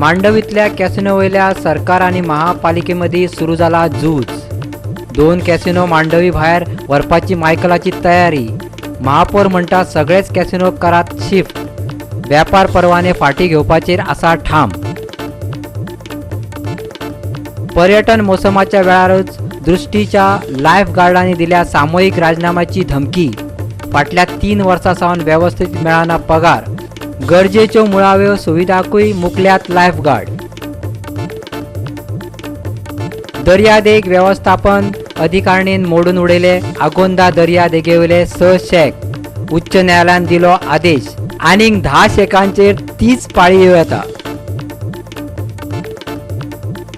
मांडवीतल्या casino वयल्या सरकार आनी महापालिके मदीं सुरू जाला झूज. 2 कॅसिनो मांडवी भायर व्हरपाची मायकलाची तयारी. महापौर म्हणटा सगळेच कॅसिनो करात शिफ्ट. व्यापार परवाने फाटी घेवपाचेर आसा ठाम. पर्यटन मोसमाच्या वेळारूच दृष्टीच्या लायफ गार्डांनी दिल्या सामूहीक राजीनाम्याची धमकी. फाटल्या 3 वर्सां सावन वेवस्थीत मेळना पगार. गरजेच्यो मुळाव्यो सुविधाकूय मुकल्यात लायफ गार्ड. दर्यादेग वेवस्थापन अधिकारणीन मोडून उडयले आगोंदा दर्यादेगेवयले 6 शेक. उच्च न्यायालयान दिलो आदेश. आनीक 10 शेकांचेर 30 पाळी येवं येता.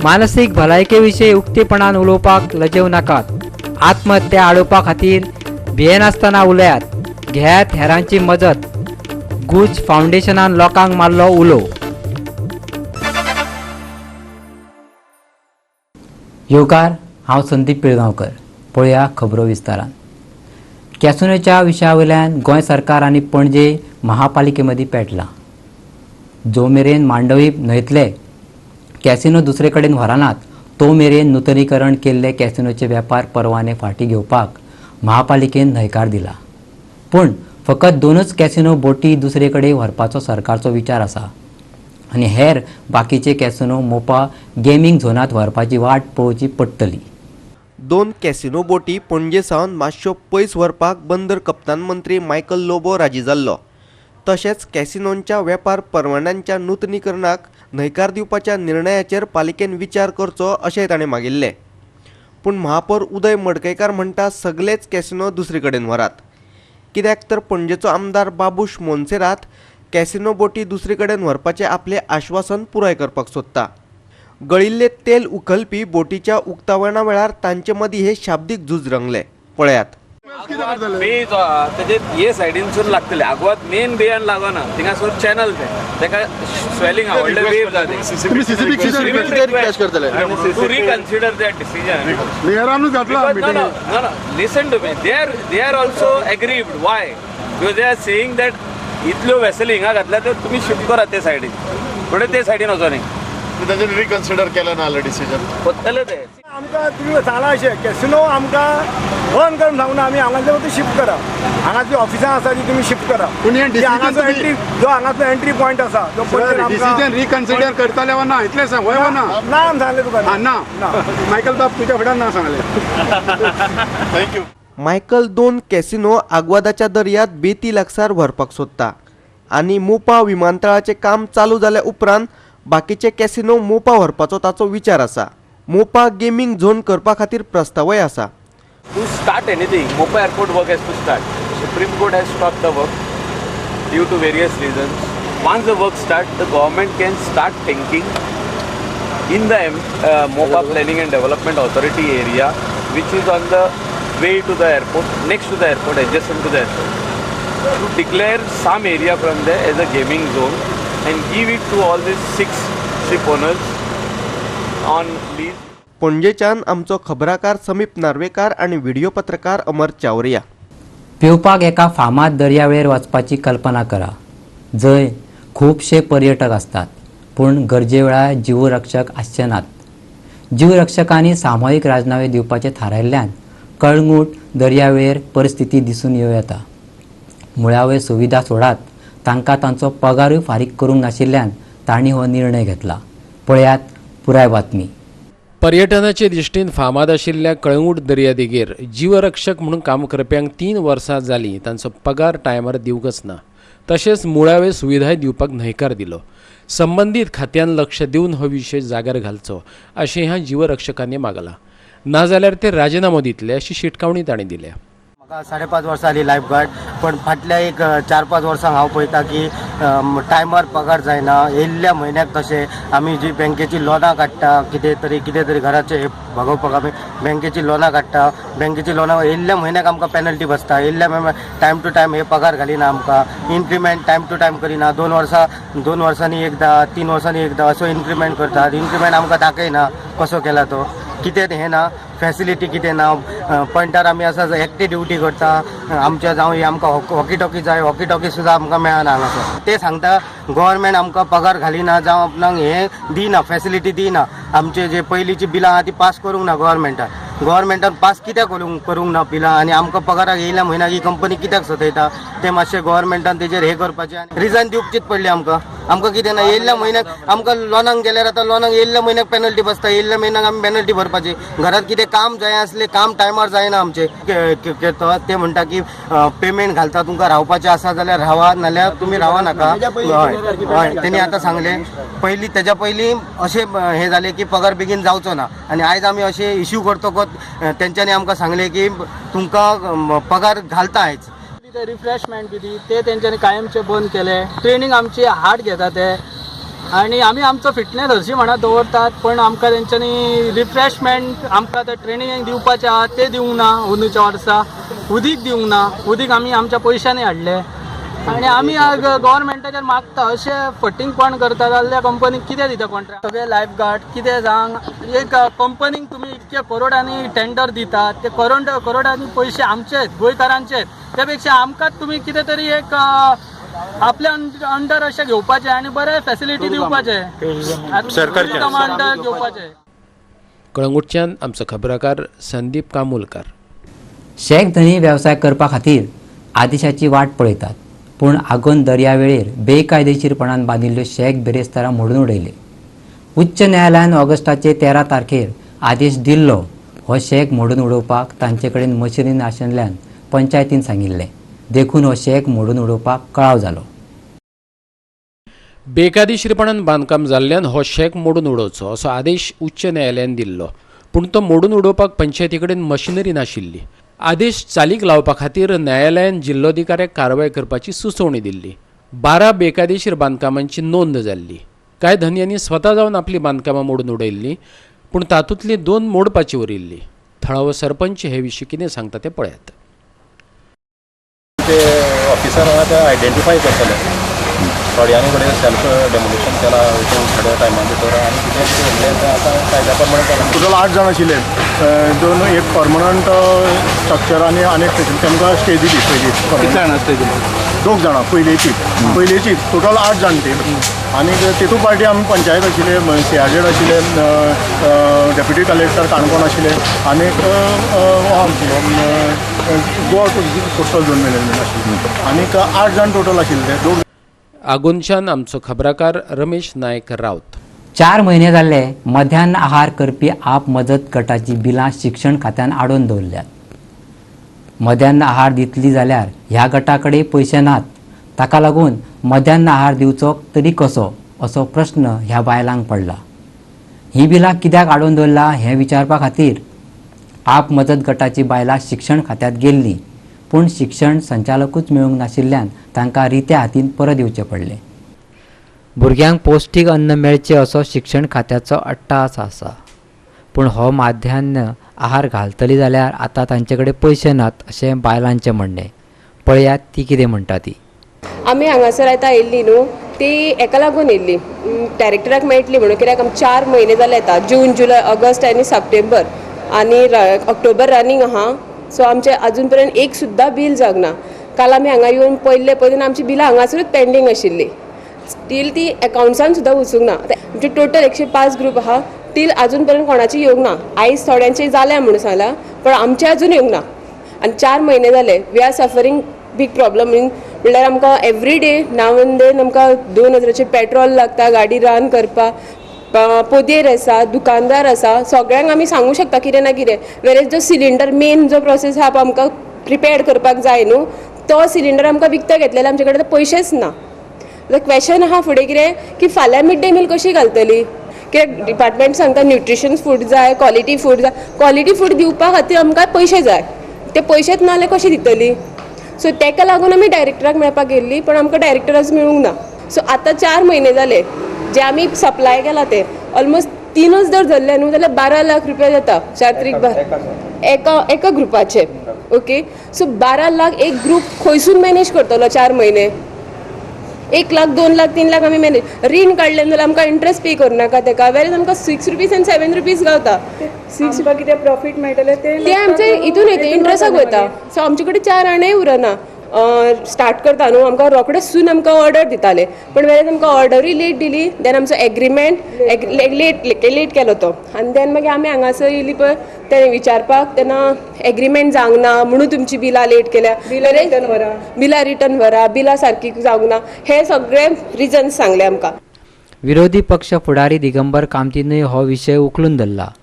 मानसीक भलायके विशीं उक्तेपणान उलोवपाक लजेव नाकात. आत्महत्या आडोवपा खातीर भियेनासतना उलयात. घेयात हेरांची मजत. गुज फावंडेशनान लोकांक मारलो उलो. येवकार, हांव संदीप पिळगांवकर. पळया खबरो विस्तारान. कॅसिनोच्या विशया वयल्यान गोंय सरकार आनी पणजे महापालिके मदीं पेटलां. जो मेरेन मांडवी न्हंयतले कॅसिनो दुसरे कडेन व्हरनात तो मेरेन नुतनीकरण केल्ले कॅसिनोचे वेपार परवाने फाटीं घेवपाक महापालिकेन न्हयकार दिला. पूण फकत 2 कॅसिनो बोटी दुसरे कडेन व्हरपाचो सरकारचो विचार आसा आनी हेर बाकीचे कॅसिनो मोपा गेमींग झोनांत व्हरपाची वाट पळोवची पडटली. 2 कॅसिनो बोटी पणजे सावन मातश्यो पयस व्हरपाक बंदर कप्तान मंत्री मायकल लोबो राजी जाल्लो. तशेंच कॅसिनोंच्या वेपार परवान्यांच्या नुतनीकरणाक न्हयकार दिवपाच्या निर्णयाचेर पालिकेन विचार करचो अशेंय ताणें मागिल्लें. पूण महापौर उदय मडकयकार म्हणटा सगलेच कॅसिनो दुसरे कडेन व्हरात. कित्याक तर पणजेचो आमदार बाबूश मोन्सेरात कॅसिनो बोटी दुसरे कडेन व्हरपाचें आपलें आश्वासन पुराय करपाक सोदता. गळिल्ले तेल उखलपी बोटीच्या उक्तावणा वेळार तांचे मदीं हे शाब्दीक झूज रंगले. पळयात. बे जो आहा तेजे हे सायडीनसून लागतले. आगवाद मेन बेयान लागना, थिंगासर चॅनल ते तेका स्वेलिंग व्हडले वेव जाते. To reconsider that decision. मेयरानूच घातला. No, no, no, no. Listen to me. They are also aggrieved. Why? Because they are saying that इतल्यो वेसली हिंगा घातल्या त्यो तुमी शिफ्ट करात ते सायडीन. फुडें ते सायडीन वचोनी. ताजेर रिकन्सिडर केलें ना जाल्यार डिसिजन कोत्तले ते. आमकां तुमी सांगलां अशें कॅसिनो आमकां बंद करून सांगूना, आमी हांगासर फक्त शिफ्ट करा. हांगासर ऑफिसां आसा ती तुमी शिफ्ट करा. पूण हें decision हांगासर एंट्री, जो हांगासर एंट्री पॉयंट आसा तो डिसिजन रिकन्सिडर करतले वा ना इतलें सांग. हय वा ना? ना सांगलें तुका. ना मायकल बाब तुज्या फुड्यान ना सांगलें. Thank you. Michael 2 casino आग्वादाच्या दर्यांत बेती लागसार व्हरपाक सोदता आनी मोपा विमानतळाचें काम चालू जाल्या उपरांत बाकीचे कॅसिनो मोपा व्हरपाचो ताचो विचार आसा. मोपा गेमींग झोन करपा खातीर प्रस्तावय आसा. To start anything, Mopa airport work has to start. Supreme Court has stopped the work due to various reasons. Once the work starts, the government can start thinking in the Mopa Planning and Development Authority area, which is on the way to the airport, next to the airport, adjacent to the airport, to declare some area from there as a gaming zone and give it to all these 6 ship owners on lease. पणजेच्यान आमचो खबराकार समीप नार्वेकार आनी video पत्रकार अमर चावरिया. पिवपाक एका फामाद दर्यावेळेर वचपाची कल्पना करा जंय खुबशे पर्यटक आसतात, पूण गरजे वेळार जीवरक्षक आसचे नात. जीवरक्षकांनी सामुहीक राजीनामे दिवपाचें थारायल्ल्यान कळंगूट दर्यावेळेर परिस्थिती दिसून येवं येता. मुळाव्यो सुविधा सोडात, तांकां तांचो पगारूय फारीक करूंक नाशिल्ल्यान तांणी हो निर्णय घेतला. पळयात पुराय बातमी. पर्यटनाचे दृश्टीन फामाद आशिल्ल्या कळंगूट दर्यादेगेर जीवरक्षक म्हणून काम करप्यांक 3 वर्सां जालीं तांचो पगार टायमार दिवंकच ना. तशेंच मुळावे सुविधाय दिवपाक न्हयकार दिलो. संबंदीत खात्यान लक्ष दिवन हो विशय जाग्यार घालचो अशें ह्या जीवरक्षकांनी मागलां. नाजाल्यार ते राजिनामो दितले अशी शिटकावणी तांणी दिल्या. म्हाका 5.5 वर्सां जालीं लायफ गार्ड, पण फाटल्या एक 4-5 वर्सां हांव पळयता की टायमार पगार जायना. येयल्ल्या म्हयन्याक तशें आमी जी बँकेची लोनां काडटा, कितें तरी घराचें हे भागोवपाक आमी बँकेची लोनां काडटा. बँकेची लोनां येयल्ल्या म्हयन्याक आमकां पेनल्टी बसता. येयल्ल्या म्हयन्याक टायम टू टायम हे पगार घालिना, आमकां इन्क्रिमेंट टायम टू टायम करिना. 2 वर्सांनी एकदां, 3 वर्सांनी एकदां असो इन्क्रिमेंट करतात. इन्क्रिमेंट आमकां दाखयना कसो केला तो, कितें हें ना. फॅसिलिटी कितें ना. पॉयंटार आमी आसा एकटे ड्युटी करता. आमच्या जावं आमकां वॉकी टॉकी जाय, वॉकी टॉकी सुद्दां आमकां मेळना हांगासर. ते सांगता गव्हर्मेंट आमकां पगार घालिना जावं आपणाक हें दिना, फॅसिलिटी दिना. आमचे जे पयलींची बिलां आहा ती पास करूंक ना गव्हर्मेंटान. गव्हर्मेंटान पास कित्याक करूंक ना बिलां आनी आमकां पगाराक येयल्या म्हयन्याक ही कंपनी कित्याक सतयता ते मातशें गव्हर्मेंटान तेजेर हें करपाचें. आनी रिजन दिवचीच पडली आमकां. आमकां कितें ना, येयल्ल्या म्हयन्याक आमकां लोनाक गेल्यार आतां लोनाक येयल्ल्या म्हयन्याक पेनल्टी बसता, येयल्ल्या म्हयन्याक आमी पेनल्टी भरपाची. घरात कितें काम जाय आसलें काम टायमार जायना आमचें. ते म्हणटा की पेमेंट घालता, तुमकां रावपाचें आसा जाल्यार रावा, नाल्यार तुमी रावा नाका. हय हय, तेणी आतां सांगलें. पयलीं तेज्या पयलीं अशें हें जालें की पगार बेगीन जावचो ना आनी आयज आमी अशें इश्यू करतकच तेंच्यांनी आमकां सांगलें की तुमकां पगार घालता आयज. ते रिफ्रेशमेंट बी दी ते तेंच्यांनी कायमचे बंद केले. ट्रेनींग आमची हार्ड घेता ते आनी आमी आमचो फिटनेस हरशीं म्हणा दवरतात, पण आमकां तेंच्यांनी रिफ्रेशमेंट आमकां ते ट्रेनींग दिवपाचें आहा ते दिवंक ना. अंदूच्या वर्सा उदीक दिवंक ना, उदीक आमी आमच्या पयशांनी हाडलें आनी आमी गव्हर्मेंटाचेर मागता. अशें फटींगपण करता जाल्यार कंपनीक कितें दिता कॉन्ट्रॅक्ट? सगळे लायफ गार्ड कितें सांग, एक कंपनीक तुमी इतके करोडांनी टेंडर दितात, ते करोडांनी पयशे आमचेच गोंयकारांचेच, त्या पेक्षा आमकांच तुमी कितें तरी एक आपल्या अंडर अशें घेवपाचें आनी बरें फॅसिलिटी दिवपाचें, सरकारी अंडर घेवपाचें. कळंगूटच्यान आमचो खबराकार संदीप कामुलकार. शेक धनी वेवसाय करपा खातीर आदेशाची वाट पळयतात, पूण आगोंद दर्यावेळेर बेकायदेशीरपणान बांदिल्ल्यो शेक बिरेस्तारा मोडून उडयले. उच्च न्यायालयान ऑगस्टाचे 13 तारखेर आदेश दिल्लो हो शेक मोडून उडोवपाक तांचे कडेन मशिनरी नाशिल्ल्यान पंचायतीन सांगिल्लें, देखून हो शेक मोडून उडोवपाक कळाव जालो. बेकायदेशीरपणान बांदकाम जाल्ल्यान हो शेक मोडून उडोवचो असो आदेश उच्च न्यायालयान दिल्लो, पूण तो मोडून उडोवपाक पंचायती कडेन मशिनरी नाशिल्ली. आदेश चालीक लावपा खातीर न्यायालयान जिल्लोधिकाऱ्याक कारवाय करपाची सुचोवणी दिल्ली. 12 बेकायदेशीर बांदकामांची नोंद जाल्ली. कांय धनयांनी स्वता जावन आपलीं बांदकामां मोडून उडयल्लीं, पूण तातूंतलीं 2 मोडपाची उरिल्लीं. थळावो सरपंच हे विशीं कितें सांगता तें पळयात. ते ऑफिसर आहा ते आयडेंटिफाय करतले. थोड्यांनी कडेन सेल्फ डेमोलिशन केला थोड्या टायमा भितर आनी कितें कितें उरलें तें आतां कायद्या प्रमाणे केलां. टोटल 8 जाण आशिल्ले, 2 एक परमनंट स्ट्रक्चर आनी आनी तांकां स्टे दिली पयली. कितले जाणां स्टे दिली? 2 जाणां पयलींची टोटल 8 जाण ती. आनी तेतू पार्टी आमी पंचायत आशिल्ले, CRZ आशिल्ले, डेप्युटी कलेक्टर काणकोण आशिल्ले आनी आमची गोवा कोस्टल झोन मॅनेजमेंट आशिल्ली आनी 8 जाण टोटल आशिल्ले ते 2. आगोंदच्यान आमचो खबराकार रमेश नायक रावत. 4 म्हयने जाल्ले मध्यान आहार करपी आप मजत गटाची बिलां शिक्षण खात्यान आडोवन दवरल्यात. मध्यान आहार दितली जाल्यार ह्या गटा कडेन पयशे नात, ताका लागून मध्यान आहार दिवचो तरी कसो असो प्रश्न ह्या बायलांक पडला. ही बिलां कित्याक आडोवन दवरला हें विचारपा खातीर आप मजत गटाची बायलां शिक्षण खात्यांत गेल्लीं, पूण शिक्षण संचालकूच मेळूंक नाशिल्ल्यान तांकां रित्या हातीन परत येवचें पडलें. भुरग्यांक पौश्टीक अन्न मेळचें असो शिक्षण खात्याचो अट्टाहास आसा, पूण हो माध्यान्ह आहार घालतली जाल्यार आतां तांचे कडेन पयशे नात अशें बायलांचें म्हणणें. पळयात ती कितें म्हणटा ती. आमी हांगासर आतां येयल्ली न्हू ती एका लागून येयल्ली, डायरेक्टराक मेळटली म्हणून, कित्याक आमी 4 म्हयने जाले आतां, जून जुलय ऑगस्ट आनी सप्टेंबर आनी ऑक्टोबर रनींग आहा. सो आमचें अजून पर्यंत एक सुद्दां बील जावंक ना. काल आमी हांगा येवन पयले पयलीं आमची बिलां हांगासरूच पेंडींग आशिल्ली, स्टील ती एकावंट्सान सुद्दां वचूंक ना. आमचे टोटल 105 ग्रूप आहा, टील अजून पर्यंत कोणाची येवंक ना. आयज थोड्यांचे जाल्या म्हणून सांगलां, पण आमचे अजून येवंक ना आनी 4 म्हयने जाले. We are suffering big problem. म्हणल्यार आमकां every day now and then आमकां 2000 पेट्रोल लागता गाडी रन करपाक, पोदेर आसा, दुकानदार आसा, सगळ्यांक आमी सांगूंक शकता कितें ना कितें. वेरेज जो सिलिंडर मेन जो प्रोसेस आहा आमकां प्रिपेर करपाक जाय न्हू, तो सिलिंडर आमकां विकतो घेतलेलो आमचे कडेन पयशेच ना. क्वेशन आहा फुडें कितें की फाल्यां मिड डे मील कशी घालतली? कित्याक डिपार्टमेंट सांगता न्युट्रिशन फूड जाय, क्वॉलिटी फूड जाय. क्वॉलिटी फूड दिवपा खातीर आमकां पयशे जाय, ते पयशेच ना जाल्यार कशे दितली? सो ताका लागून आमी डायरेक्टराक मेळपाक गेल्ली, पण आमकां डायरेक्टराच मेळूंक ना. सो आतां 4 म्हयने जाले जे आमी सप्लाय केला ते ऑलमोस्ट 3च जर धरले न्हू जाल्यार 12 लाख रुपया जाता. 4 त्रीक एका ग्रुपाचे. ओके, सो 12 लाख एक ग्रूप खंयसून मॅनेज करतलो 4 म्हयने? 1 लाख 2 लाख 3 लाख आमी मॅनेज रीण काडलें जाल्यार आमकां इंट्रस्ट पे करूं नाका तेका, वेर आमकां 6 रुपीज आनी 7 रुपीज गावता. 6 आमकां कितें प्रॉफीट मेळटलें ते ते आमचे हितून येता, इंट्रस्टाक वयता. सो आमचे कडेन 4 आणेय उरना. स्टार्ट करता न्हू, आमकां रोखडेच सून आमकां ऑर्डर दिताले, पण वेळार आमकां ऑर्डरूय लेट दिली. देन आमचो एग्रीमेंट लेट लेट केलो तो. आनी देन मागीर आमी हांगासर येयली पळय तेणें विचारपाक, तेन्ना एग्रीमेंट जावंक ना म्हणून तुमची बिलां लेट केल्या. बिलां रिटर्न व्हरा. बिलां रिटर्न व्हरा, बिलां सारकी जावंक ना, हे सगळे रिजन्स सांगले आमकां. विरोधी पक्ष फुडारी दिगंबर कामतीनूय हो विशय उखलून धरला.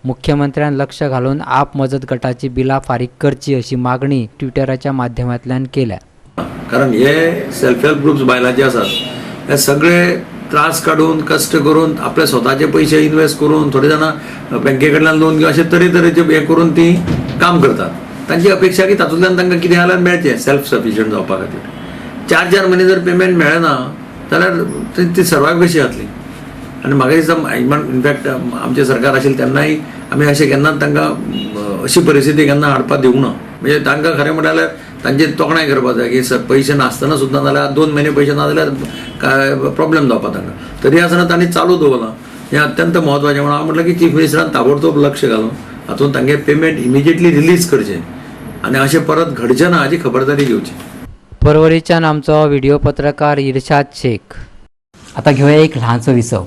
मुख्यमंत्र्यान लक्ष घालून आप मजत गटाची बिलां फारीक करची अशी मागणी ट्विटराच्या माध्यमांतल्यान केल्या. कारण हे सेल्फ हेल्प ग्रुप्स बायलांचे आसात, हे सगळे त्रास काडून, कश्ट करून, आपले स्वताचे पयशे इन्वेस्ट करून, थोडे जाणां बँके कडल्यान लोन घेवन, अशे तरेतरेचे हे करून ती काम करतात. तांची अपेक्षा की तातूंतल्यान तांकां कितें जाल्यार मेळचें सेल्फ सफिशियंट जावपा खातीर. 4-4 म्हयने जर पेमेंट मेळना जाल्यार ती सर्वायव कशी जातली? आनी म्हाका दिसता, इनफॅक्ट आमचें सरकार आशिल्लें तेन्नाय आमी अशें केन्नाच तांकां अशी परिस्थिती केन्ना हाडपाक दिवंक ना. म्हणजे तांकां खरें म्हणल्यार जाल्यार तांची तोखणाय करपाक जाय की पयशे नासतना सुद्दां, जाल्यार 2 म्हयने पयशे ना जाल्यार काय प्रॉब्लेम जावपा तांकां, तरी आसतना तांणी चालू दवरलां, हें अत्यंत म्हत्वाचें. म्हणून हांव म्हटलें की चीफ मिनिस्टरान ताबडतोब लक्ष घालून हातूंत तांगे पेमेंट इमिजिएटली रिलीज करचें आनी अशें परत घडचें ना हाची खबरदारी घेवची. परवरीच्यान आमचो व्हिडिओ पत्रकार इर्शाद शेख. आता घेवया एक ल्हानसो विसव.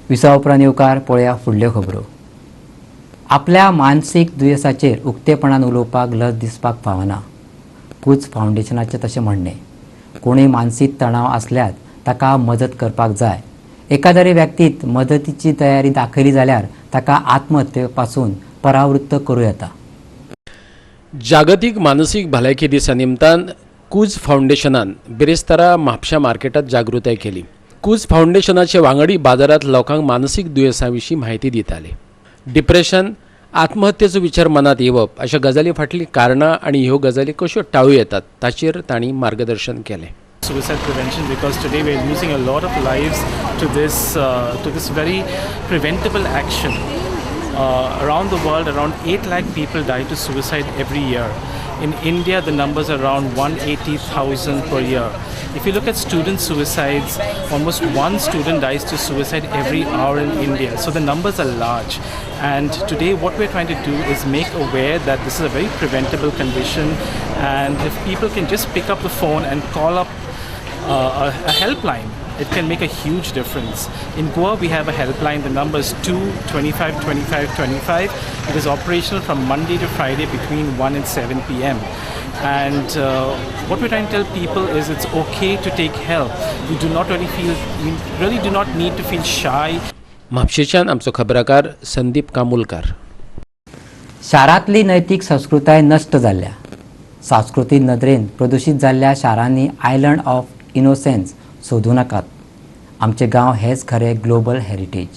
विसवा उपरांत येवकार. पळया फुडल्यो खबरो. आपल्या मानसीक दुयेंसाचेर उक्तेपणान उलोवपाक लज दिसपाक फावना, कूच फावंडेशनाचें तशें म्हणणें. कोणूय मानसीक तणाव आसल्यार ताका मजत करपाक जाय. एकादरे व्यक्तीत मदतीची तयारी दाखयली जाल्यार ताका आत्महत्ये पासून परावृत्त करूं येता. जागतीक मानसीक भलायकी दिसा निमतान कूज फावंडेशनान बिरेस्तारा म्हापशा मार्केटात जागृताय केली. कूज फावंडेशनाचे वांगडी बाजारात लोकांक मानसीक दुयेंसां विशीं म्हायती दिताले. डिप्रेशन, आत्महत्येचो विचार मनात येवप अशा गजाली फाटलीं कारणां आनी ह्यो गजाली कश्यो टाळूं येतात ताचेर तांणी मार्गदर्शन केलें. Suicide prevention, because today we are losing a lot of lives to this very preventable action. Around the world, around 8 lakh people die to suicide every year. In India, the numbers are around 180,000 per year. If you look at student suicides, almost one student dies to suicide every hour in India. So the numbers are large. And today, what we're trying to do is make aware that this is a very preventable condition. And if people can just pick up the phone and call up a helpline, it can make a huge difference. In Goa, we have a helpline. The number is 2 25 25 25. It is operational from Monday to Friday between 1 and 7 p.m. And what we're trying to tell people is it's okay to take help. You really do not need to feel shy. म्हापशेच्यान आमचो खबराकार संदीप कामुलकार. शारांतली नैतीक संस्कृताय नश्ट जाल्ल्या, सांस्कृतीक नदरेन प्रदुशीत जाल्ल्या शारांनी आयलंड ऑफ इनोसेन्स सोदूं नाकात. आमचे गांव हेच खरे ग्लोबल हेरिटेज.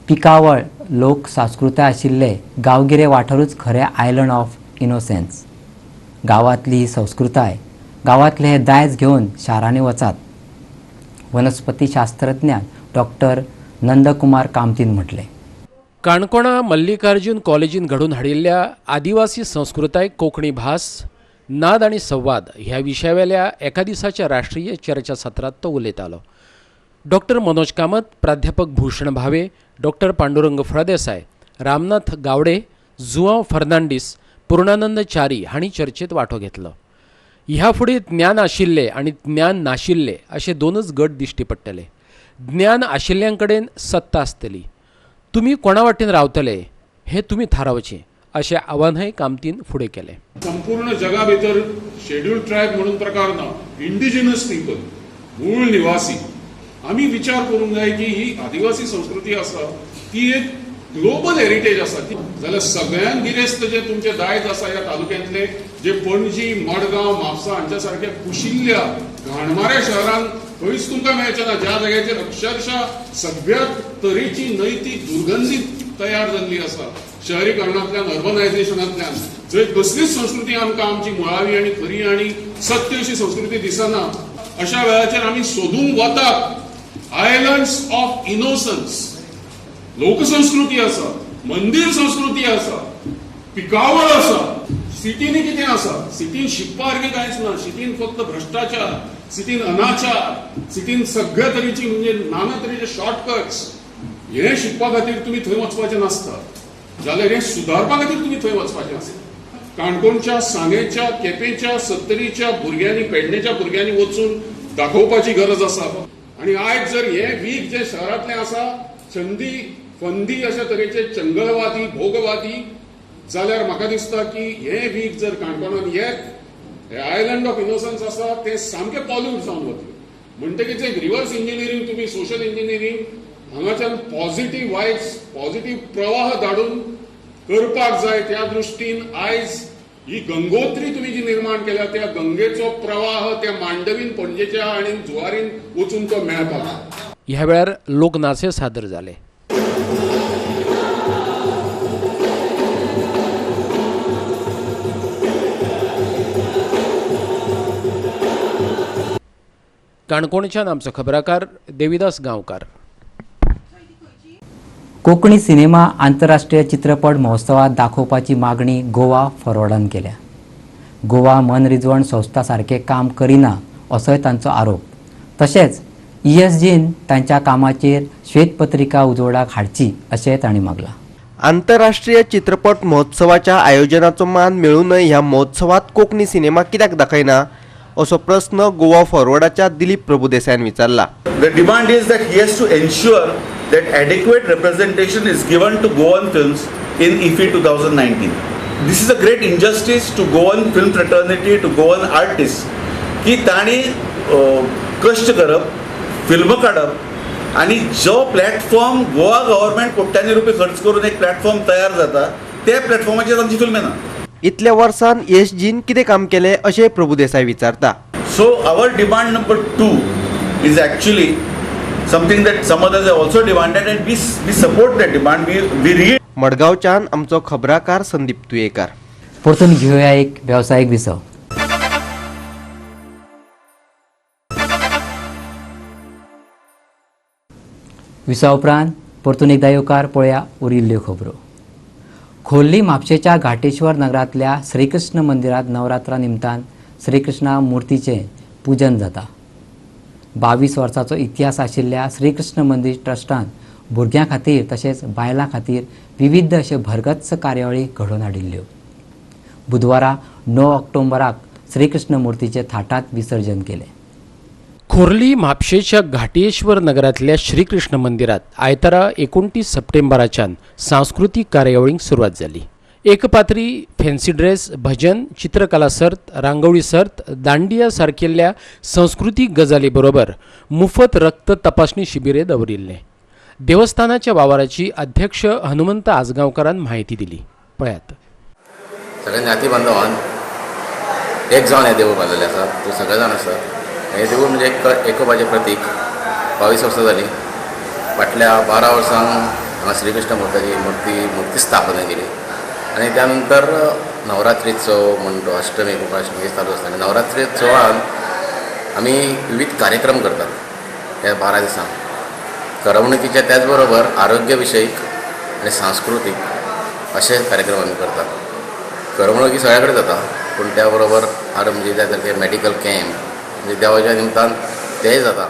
पिकावळ लोक संस्कृताय आशिल्ले गांवगिरे वाठारूच खरे आयलंड ऑफ इनोसेन्स. गांवांतली ही संस्कृताय, गांवांतलें हें दायज घेवन शारांनी वचात, वनस्पती शास्त्रज्ञान डॉक्टर नंदकुमार कामतीन म्हटलें. काणकोणा मल्लिकार्जुन कॉलेजीन घडोवन हाडिल्ल्या आदिवासी संस्कृताय, कोंकणी भास, नाद आनी संवाद ह्या विशयावेल्या एका दिसाच्या राष्ट्रीय चर्चा सत्रांत तो उलयतालो. डॉक्टर मनोज कामत, प्राध्यापक भूषण भावे, डॉक्टर पांडुरंग फळदेसाय, रामनाथ गावडे, जुआंव फर्नांडीस, पूर्णानंद च्यारी हांणी चर्चेत वांटो घेतलो. ह्या फुडें ज्ञान आशिल्ले आनी ज्ञान नाशिल्ले अशे दोनच गट दिश्टी पडटले. ज्ञान आशिल्ल्यां कडेन सत्ता आसतली. तुमी कोणा वाटेन रावतले हें तुमी थारावचें अशें आवाहनय कामतीन फुडें केलें. संपूर्ण जगा भितर शेड्युल्ड ट्रायब म्हणून प्रकार ना. इंडिजिनस पीपल, मूळ निवासी. आमी विचार करूंक जाय की ही आदिवासी संस्कृती आसा ती एक ग्लोबल हेरिटेज आसा. जाल्यार सगळ्यांत गिरेस्त जे तुमचे दायज आसा ह्या तालुक्यांतले, जे पणजी, मडगांव, म्हापसा हांच्या सारख्या कुशिल्ल्या घाणमाऱ्या शहरांत खंयच तुमकां मेळचें ना, ज्या जाग्याचेर अक्षरशः सगळ्या तरेची नैतीक दुर्गंधी तयार जाल्ली आसा शहरीकरणांतल्यान, अर्बनायझेशनांतल्यान, जंय कसलीच संस्कृती आमकां आमची मुळावी आनी खरी आनी सत्य अशी संस्कृती दिसना, अशा वेळाचेर आमी सोदूंक वतात आयलंड्स ऑफ इनोसन्स. लोकसंस्कृती आसा, मंदीर संस्कृती आसा. पिकावळ आसा. सिटीनी कितें आसा? सिटीन शिकपा सारकें कांयच ना. सिटीन फक्त भ्रश्टाचार, सिटीन अनाचार, सिटीन सगळ्या तरेची म्हणजे नाना तरेचे शॉर्टकट्स. हें शिकपा खातीर तुमी थंय वचपाचें नासता, जाल्यार हें सुदारपा खातीर तुमी थंय वचपाचें आसता. काणकोणच्या, सांगेच्या, केपेंच्या, सत्तरीच्या भुरग्यांनी, पेडणेच्या भुरग्यांनी वचून दाखोवपाची गरज आसा. आनी आयज जर हें वीक जें शहरांतलें आसा, छंदी फंदी अशा तरेचे चंगळवादी, भोगवादी, जाल्यार म्हाका दिसता की हें वीक जर काणकोणान येत, हें आयलंड ऑफ इनोसन्स आसा तें सामकें पॉल्यूट जावन वतलें. म्हणटकीच एक रिवर्स इंजिनियरींग, तुमी सोशल इंजिनियरींग हांगाच्यान पॉझिटिव्ह वायब्स, पॉझिटिव्ह प्रवाह धाडून करपाक जाय. त्या दृश्टीन आयज ही गंगोत्री तुमी जी निर्माण केल्या त्या गंगेचो प्रवाह त्या मांडवीन, पणजेच्या आनी जुवारीन वचून तो मेळपाक. ह्या वेळार लोकनाचे सादर जाले. काणकोणच्यान आमचो खबराकार देविदास गांवकार. कोंकणी सिनेमा आंतरराष्ट्रीय चित्रपट महोत्सवात दाखोवपाची मागणी गोवा फॉरवर्डान केल्या. गोवा मनरिजवण संस्था सारकें काम करिना असोय तांचो आरोप. तशेंच ESGन तांच्या कामाचेर श्वेतपत्रिका उजवाडाक हाडची अशें तांणी मागलां. आंतरराष्ट्रीय चित्रपट महोत्सवाच्या आयोजनाचो मान मेळूनय ह्या महोत्सवात कोंकणी सिनेमा कित्याक दाखयना असो प्रस्न गोवा फॉरवर्डाच्या दिलीप प्रभुदेसायान विचारला. The demand is that he has to ensure that adequate representation is given to Goan films in IFFI 2019. This is a great injustice to Goan film fraternity, to Goan artists, की तांणी कश्ट करप, film काडप आनी जो platform Goa government कोट्यांनी रुपये खर्च करून एक प्लॅटफॉर्म तयार जाता त्या प्लॅटफॉर्माचेर तांची फिल्म येना. इतल्या वर्सान ESGन कितें काम केलें अशें प्रभुदेसाय विचारता. So our demand number 2 is actually something that some others have also demanded and we support that demand. We read. मडगांवच्यान आमचो खबराकार संदीप तुयेकार. परतून घेवया एक वेवसायीक विसव. विसवा उपरांत परतून एकदा येवकार पळया उरिल्ल्यो खबरो. खोर्ली म्हापशेच्या घाटेश्वर नगरांतल्या श्रीकृष्ण मंदिरांत नवरात्रा निमतान श्रीकृष्णा मूर्तीचें पूजन जाता. 22 वर्सांचो इतिहास आशिल्ल्या श्रीकृष्ण मंदीर ट्रस्टान भुरग्यां खातीर तशेंच बायलां खातीर विविध अश्यो भरगच्च कार्यावळी घडोवन हाडिल्ल्यो. बुधवारा 9 ऑक्टोबराक श्रीकृष्ण मूर्तीचें थाटांत विसर्जन केलें. खोर्ली म्हापशेच्या घाटयेश्वर नगरांतल्या श्रीकृष्ण मंदिरात आयतारा 29 सप्टेंबराच्यान सांस्कृतीक कार्यावळींक सुरवात जाली. एकपात्री, फॅन्सी ड्रेस, भजन, चित्रकला सर्त, रांगोळी सर्त, दांडिया सारकिल्ल्या संस्कृतीक गजाली बरोबर मुफत रक्त तपासणी शिबिरे दवरिल्ले. देवस्थानाच्या वावराची अध्यक्ष हनुमंत आजगांवकारान म्हायती दिली. पळयात. सगळे ज्ञाती बांधवान एक जावन हें देवूळ बांदिल्लें आसा. तो सगळे जाण आसा. हें देवूळ म्हणजे एकोपाचें प्रतीक. 22 वर्सां जालीं. फाटल्या 12 वर्सांक हांगा श्रीकृष्ण मूर्ती मूर्ती स्थापना केली आनी त्या नंतर नवरात्रीचो म्हणटो अष्टमी गोपाष्टमी चालू आसता आनी नवरात्रोत्सवान आमी विविध कार्यक्रम करतात. ह्या 12 दिसांक करमणुकीच्या त्याच बरोबर आरोग्य विशयक आनी सांस्कृतीक अशे कार्यक्रम आमी करतात. करमणुकी सगळ्या कडेन जाता पूण त्या बरोबर म्हणजे त्या सारके मेडिकल कॅम्प म्हणजे देवाच्या निमतान तेय जाता.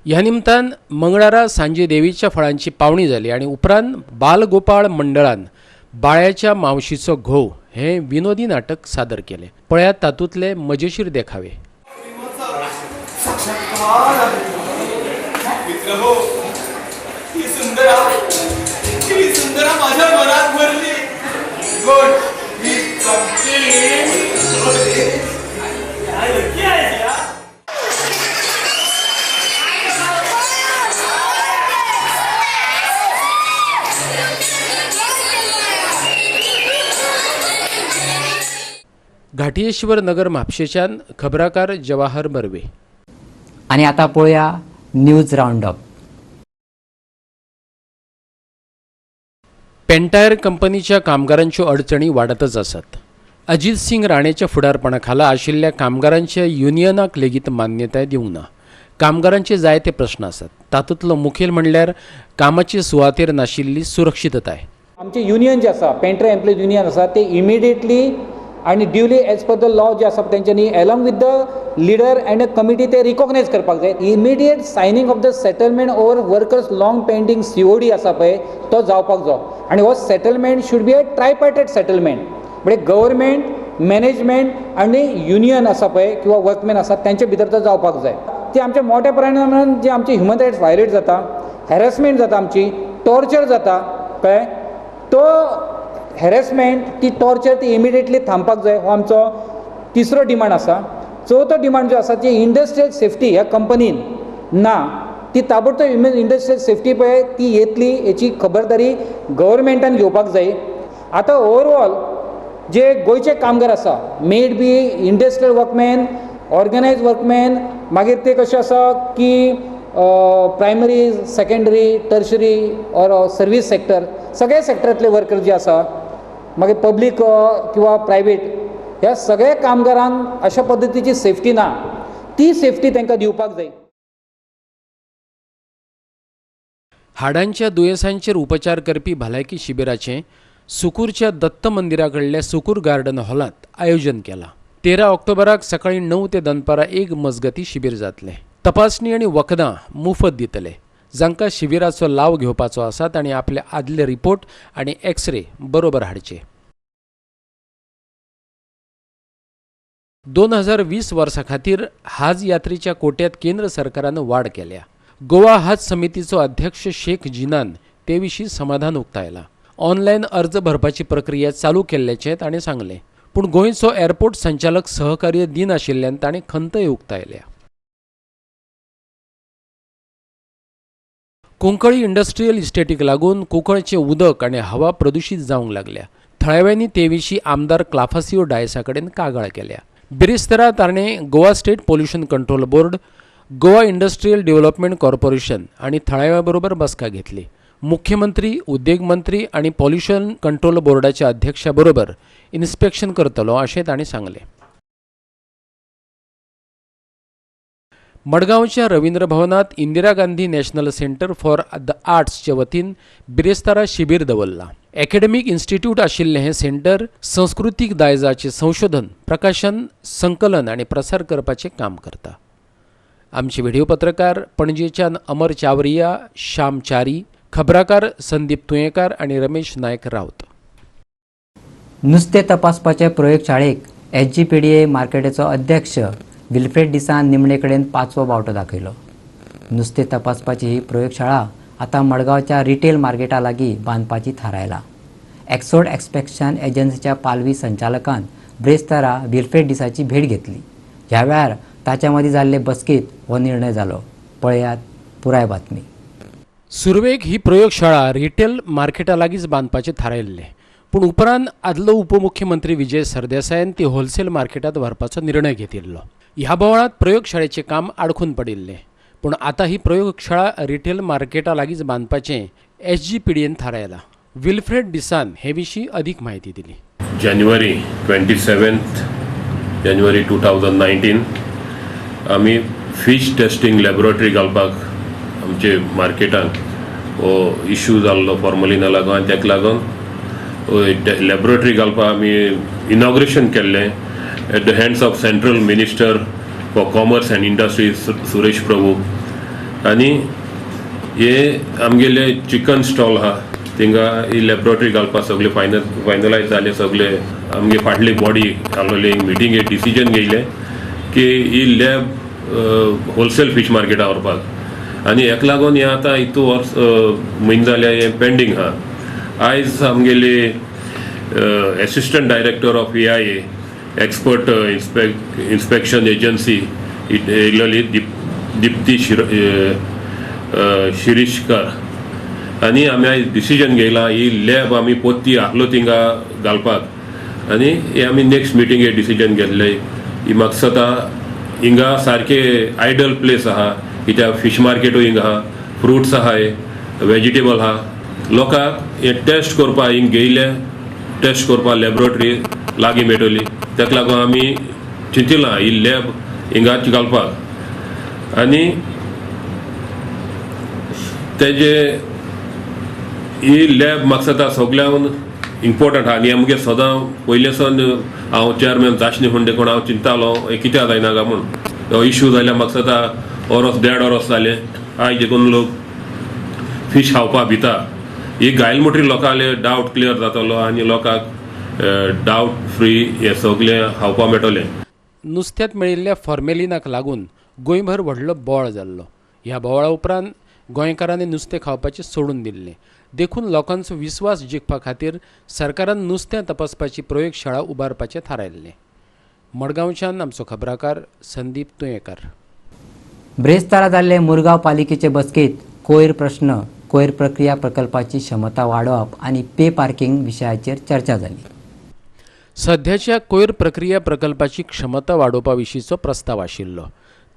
ह्या निमतान मंगळारा सांजे देवीच्या फळांची पावणी जाली आनी उपरांत बालगोपाळ मंडळान बाळ्याच्या मावशीचो घोव हे विनोदी नाटक सादर केले. पळयात तातूंतले मजेशीर देखावे. घाटयेश्वर नगर म्हापशेच्यान खबराकार जवाहर बर्वे. आनी आतां पळोवया न्यूज रावंडअप. पेंटायर कंपनीच्या कामगारांच्यो अडचणी वाडतच आसात. अजित सिंग राणेच्या फुडारपणा खाला आशिल्ल्या कामगारांच्या युनियनाक लेगीत मान्यताय दिवंक ना. कामगारांचे जायते प्रस्न आसात. तातूंतलो मुखेल म्हणल्यार कामाचे सुवातेर नाशिल्ली सुरक्षितताय. आमचे युनियन जे आसा, पेंटर एम्प्लॉईज युनियन आसा, ते इमिडिएटली आनी duly as per the law जे आसा तेंच्यांनी along with the leader and a committee ते रिकॉग्नायज करपाक जाय. Immediate signing of the settlement over workers long pending COD आसा पळय तो जावपाक जाय आनी हो settlement should be a tripartite settlement, म्हणजे गव्हर्मेंट, मॅनेजमेंट आनी युनियन आसा पळय किंवा वर्कमॅन आसा तेंचे भितर तो जावपाक जाय. ती आमच्या मोठ्या प्रमाणान जे आमचे ह्युमन रायट्स व्हायलेट जाता, हॅरेसमेंट जाता, आमची टॉर्चर जाता, कळ्ळें, तो हॅरेसमेंट ती टॉर्चर ती इमिडिएटली थांबपाक जाय. हो आमचो तिसरो डिमांड आसा. चवथो डिमांड जो आसा ती इंडस्ट्रियल सेफ्टी ह्या कंपनीन ना, ती ताबडतोब इंडस्ट्रियल सेफ्टी पळय ती येतली हेची खबरदारी गव्हर्मेंटान घेवपाक जाय. आतां ओवरऑल जे गोंयचे कामगार आसा, may it be industrial workman, organise workman, मागीर ते कशें आसा की primary, secondary, tertiary or service sector, सगळे सेक्टरांतले वर्कर जे आसा, मागीर पब्लीक किंवा प्रायवेट, ह्या सगळ्या कामगारांक अशा पद्दतीची सेफ्टी ना, ती सेफ्टी तांकां दिवपाक जाय. हाडांच्या दुयेंसांचेर उपचार करपी भलायकी शिबिराचें सुकूरच्या दत्त मंदिरा कडल्या सुकूर गार्डन हॉलांत आयोजन केलां. 13 ऑक्टोबराक सकाळीं 9 ते दनपारां 1 मजगती शिबीर जातलें. तपासणी आनी वखदां मुफत दितले. जांकां शिबिराचो लाव घेवपाचो आसा तांणी आपले आदले रिपोर्ट आनी एक्सरे बरोबर हाडचे. 2020 वर्सा खातीर हाज यात्रेच्या कोट्यात केंद्र सरकारान वाड केल्या. गोवा हाज समितीचो अध्यक्ष शेख जिनान ते विशीं समाधान उक्तायलां. ऑनलायन अर्ज भरपाची प्रक्रिया चालू केल्ल्याचें ताणें सांगलें. पूण गोंयचो एअरपोर्ट संचालक सहकार्य दिनाशिल्ल्यान ताणें खंतय उक्तायल्या. कुंकळी इंडस्ट्रियल इस्टेटीक लागून कुंकळचें उदक आनी हवा प्रदुशीत जावंक लागल्या. थळाव्यांनी ते विशीं आमदार क्लाफासियो डायसा कडेन कागाळ केल्या. बिरेस्तारा ताणें Goa state pollution control board, Goa industrial development corporation आनी थळाव्या बरोबर बसका घेतली. मुख्यमंत्री, उद्देग मंत्री आनी पॉल्युशन कंट्रोल बोर्डाच्या अध्यक्षा बरोबर इन्स्पेक्शन करतलो अशें ताणें सांगलें. मडगांवच्या रवींद्र भवनात Indira Gandhi national centre for the आर्ट्सचे वतीन बिरेस्तारा शिबीर दवरलां. एकेडमीक इन्स्टिट्यूट आशिल्लें हें सेंटर संस्कृतीक दायजाचें संशोधन, प्रकाशन, संकलन आनी प्रसार करपाचें काम करता. आमचे व्हिडिओ पत्रकार पणजेच्यान अमर चावरिया, श्याम च्यारी, खबराकार संदीप तुयेंकार आनी रमेश नायक रावत. नुस्तें तपासपाचे प्रयोगशाळेक एसजीपीडीए मार्केटेचो अध्यक्ष विल्फ्रेड डिसान निमणे कडेन 5वो बावटो दाखयलो. नुस्तें तपासपाची ही प्रयोगशाळा आतां मडगांवच्या रिटेल मार्केटा लागीं बांदपाची थारायला. एक्सोड एक्सपेक्शन एजन्सीच्या पालवी संचालकान ब्रेस्तारा विल्फ्रेड डिसाची भेट घेतली. ह्या वेळार ताच्या मदीं जाल्ले बसकेंत हो निर्णय जालो. पळयात पुराय बातमी. सुरवेक ही प्रयोगशाळा रिटेल मार्केटा लागींच बांदपाचें थारायिल्लें, पूण उपरांत आदलो उपमुख्यमंत्री विजय सरदेसायान ती होलसेल मार्केटांत व्हरपाचो निर्णय घेतिल्लो. ह्या बोवाळांत प्रयोगशाळेचें काम आडखून पडिल्लें, पूण आतां ही प्रयोगशाळा रिटेल मार्केटा लागींच बांदपाचें एसजीपीडीएन थारायलां. विल्फ्रेड डिसान हे विशीं अदीक म्हायती दिली. जानेवारी 27 जानेवारी 2019 आमी फीश टेस्टिंग लॅबोरेटरी घालपाक आमचे मार्केटांत हो इशू जाल्लो फॉर्मलिना लागून आनी ताका लागून लॅबोरेटरी घालपाक आमी इनॉग्रेशन केल्लें at the hands of central minister for commerce and industry Suresh Prabhu. आनी हे आमगेले चिकन स्टॉल आहा थिंगा ही लॅबोरेटरी घालपाक सगळे फायनलायज जाले. सगळे आमगे फाटली बॉडी आसलेली मिटिंगे डिसिजन घेयलें की ही लॅब होलसेल फीश मार्केटाक व्हरपाक आनी हेका लागून हें आतां हितू वर्स म्हयने जाल्या हें पेंडींग आहा. आयज आमगेली assistant director of EIA expert inspection agency येयलेली Dipti शिरीषकर आनी आमी आयज डिसिजन घेयला ही लॅब आमी पोत्ती आहलो थिंगा घालपाक आनी हे आमी नेक्स्ट मिटिंगे डिसिजन घेतले. ही म्हाका दिसता हिंगा सारके आयडल प्लेस आहा, कित्याक फीश मार्केटूय हिंगा आहा, फ्रुट्स आहाय, वेजिटेबल आहा. लोकांक हे टेस्ट करपाक हिंग घेयले टेस्ट करपाक लॅबोरेटरी लागीं मेळटली, ताका लागून आमी चिंतिलां ही लॅब हिंगाच घालपाक. आनी तेजे ही लॅब म्हाका दिसता सगळ्यांक इम्पोर्टंट आहा आनी आमगे सदां पयले सावन हांव चेअरमॅन जाशनी म्हूण देखून हांव चिंतालो हें कित्याक जायना काय म्हूण. हो इश्यू जाल्यार म्हाका दिसता वरोस देड वरोस जालें. आयज देखून लोक फीश खावपा भिता. ही गायल मोटरी लोकांले डावट क्लियर जातलो आनी लोकांक डावट फ्री हे सगळें खावपा मेळटलें. नुस्त्यांत मेळिल्ल्या फॉर्मेलिनाक लागून गोंयभर व्हडलो बोवाळ जाल्लो. ह्या बोवाळा उपरांत गोंयकारांनी नुस्तें खावपाचें सोडून दिल्लें. देखून लोकांचो विस्वास जिखपा खातीर सरकारान नुस्तें तपासपाची प्रयोगशाळा उबारपाचें थारायल्लें. मडगांवच्यान आमचो खबराकार संदीप तुयेंकार. ब्रेस्तारा जाल्ले मुरगांव पालिकेचे बसकेंत कोयर प्रश्न, कोयर प्रक्रिया प्रकल्पाची क्षमता वाडोवप आनी पे पार्किंग विशयाचेर चर्चा जाली. सध्याच्या कोयर प्रक्रिया प्रकल्पाची क्षमता वाडोवपा विशींचो प्रस्ताव आशिल्लो.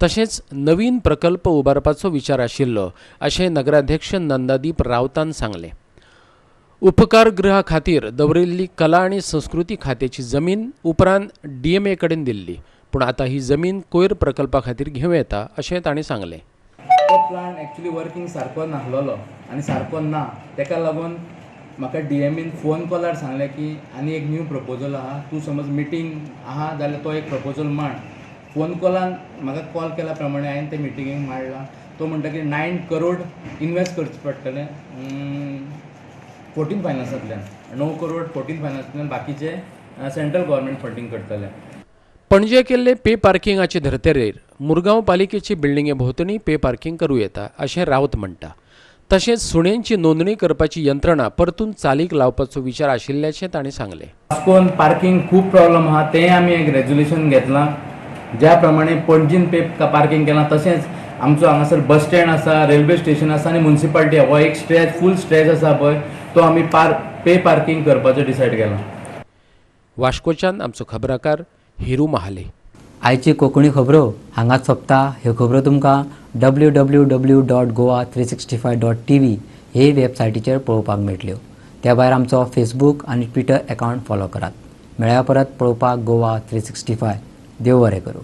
तशेंच नवीन प्रकल्प उबारपाचो विचार आशिल्लो अशें नगराध्यक्ष नंदादीप रावतान सांगलें. उपकारगृहा खातीर दवरिल्ली कला आनी संस्कृती खात्याची जमीन उपरांत डीएमए कडेन दिल्ली, पूण आतां ही जमीन कोयर प्रकल्पा खातीर घेवं येता अशें तांणी सांगलें. तो प्लांट एक्चुअली वर्किंग सारको नासलेलो आनी सारको ना, ताका लागून म्हाका डीएमएन फोन कॉलार सांगलें की आनी एक न्यू प्रपोजल आहा, तूं समज मिटींग आहा जाल्यार तो एक प्रपोजल मांड. फोन कॉलान म्हाका कॉल केल्या प्रमाणे हांवें ते मिटिंगेक मांडला. तो म्हणटा की 9 करोड इनवेस्ट करचें पडटलें 14 फायनान्सांतल्यान, 9 करोड 14 फायनान्सांतल्यान, बाकीचे सेंट्रल गव्हर्मेंट फंडींग करतलें. पणजे केल्ले पे पार्किंगाचे धर्तरेर मुरगांव पालिकेची बिल्डिंगे भोंवतणी पे पार्किंग करूं येता अशें रावत म्हणटा. तशेंच सुण्यांची नोंदणी करपाची यंत्रणा परतून चालीक लावपाचो विचार आशिल्ल्याचें तांणी सांगलें. वास्कोन पार्किंग खूब प्रॉब्लम आहा, तें आमी एक रेजोल्युशन घेतलां. ज्या प्रमाणे पणजीन पे पार्किंग केलां तशेंच आमचो हांगासर बस स्टँड आसा, रेल्वे स्टेशन आसा आनी मुन्सिपालिटी आहा, हो एक स्ट्रेच फूल स्ट्रेच आसा पळय तो आमी पे पार्किंग करपाचो डिसायड केला. वास्कोच्यान आमचो खबराकार हिरू महाले. आयची कोंकणी खबरो हांगाच सोंपता. ह्यो खबरो तुमकां www.goa365.tv हे वेबसायटीचेर पळोवपाक मेळटल्यो. त्या भायर आमचो फेसबूक आनी ट्विटर अकावंट फॉलो करात. मेळया परत पळोवपाक गोवा 365. देव बरें करूं.